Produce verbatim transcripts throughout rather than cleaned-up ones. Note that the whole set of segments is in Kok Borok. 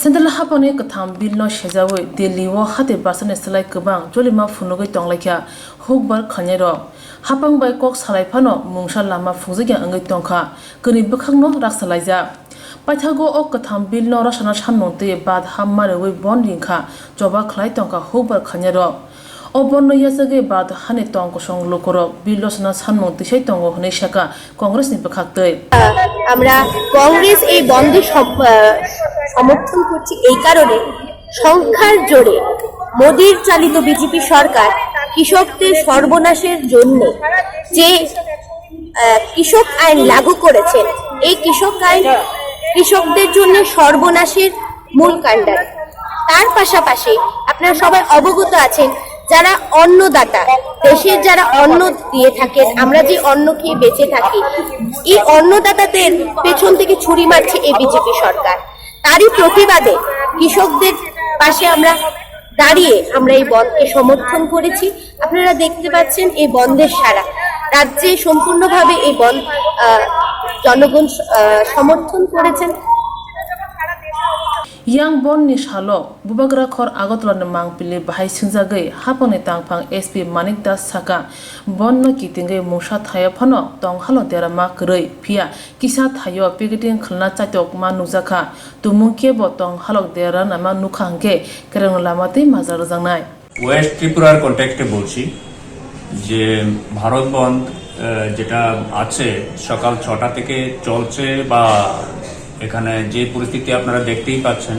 Central haphangni kwtham bill no sejawi Delhi o hati barsani slai kwbang cholima phunugwi tonglaikha hukbar khainairok. Haphang bai kok salai phano mungsa lama phungjakya wngwi tongkha, kwrwi bwkhakno raksa laijak. Paithago o kwtham bill no rwsana sanmung twi bad ha mariwi bon ringkha, choba khlai tongkha hukbar khainairok. O bon no yachagwi bad hani tong kosong lukurok bill rwsana sanmung twisai tongo hwnwi sakha Congress ni bwkhaktwi. আমরা কংগ্রেস এই বন্ধ সম-, আহ, সমর্থন করছি এই কারণে, সংখ্যার জোরে মোদির চালিত বিজেপি সরকার কৃষকদের সর্বনাশের জন্য যে, আহ, কৃষক আইন লাগু করেছেন, এই কৃষক আইন কৃষকদের জন্য সর্বনাশের মূল কাণ্ডারি। তার পাশাপাশি আপনারা সবাই অবগত আছেন, যারা অন্নদাতা, দেশের যারা অন্ন দিয়ে থাকেন, আমরা যে অন্ন খেয়ে বেঁচে থাকি, এই অন্নদাতাদের পেছন থেকে ছুরি মারছে এই বিজেপি সরকার। তারই প্রতিবাদে কৃষকদের পাশে আমরা দাঁড়িয়ে আমরা এই বন্ধকে সমর্থন করেছি। আপনারা দেখতে পাচ্ছেন এই বন্ধের সারা রাজ্যে সম্পূর্ণভাবে এই বন্ধ, আহ, জনগণ, আহ, সমর্থন করেছেন। Yang bon ni salo Bubagra khor Agartala ni mangpili bahai singjagwi haphangni tangphang S P Manik Das sakha, bon no kitingwi mungsa thaio phano tong halo derama kwrwi, phiya kisa thaio picketing khlna chaitokma nukjakha, tumung kebo tong halok derama nukha hwnkhe kereng lama twi majra rwjaknai. West ত্রিপুরার কনটেক্সটে বলছি যে ভারত বন্ধ, আহ, যেটা আছে সকাল ছটা থেকে চলছে বা এখানে যে পরিস্থিতি আপনারা দেখতেই পাচ্ছেন,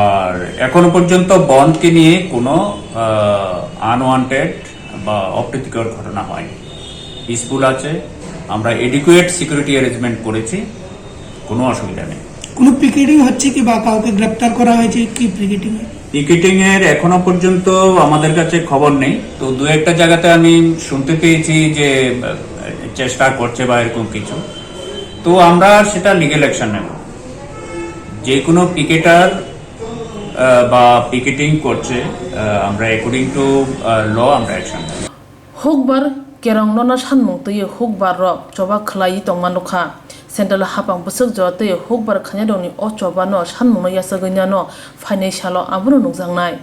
আর এখনো পর্যন্ত বন্ধকে নিয়ে কোনো আনওয়ান্টেড বা অপ্রীতিকর ঘটনা হয়নি। পিসফুল আছে, আমরা এডিকুয়েট সিকিউরিটি অ্যারেঞ্জমেন্ট করেছি, কোনো অসুবিধা নেই। কোনো পিকেটিং হচ্ছে কি বা কাউকে গ্রেপ্তার করা হয়েছে কি পিকেটিং এ? পিকেটিং এর এখনো পর্যন্ত আমাদের কাছে খবর নেই। তো দু একটা জায়গাতে আমি শুনতে পেয়েছি যে, আহ, চেষ্টা করছে বা এরকম কিছু। তো আমরা সেটা লিগ্যাল অ্যাকশন নেব। যে কোনো পিকেটার, আহ, বা পিকেটিং করছে, আহ, আমরা অ্যাকর্ডিং টু, আহ, ল আমরা অ্যাকশন নেব। Hukbar kerong no sanmung twi hukbar rok choba khlai tongma nukha. Central haphang bwswk jora twi hukbar khainai rokni o choba no sanmung no yachagwi nano phainai salo abono nukjaknai.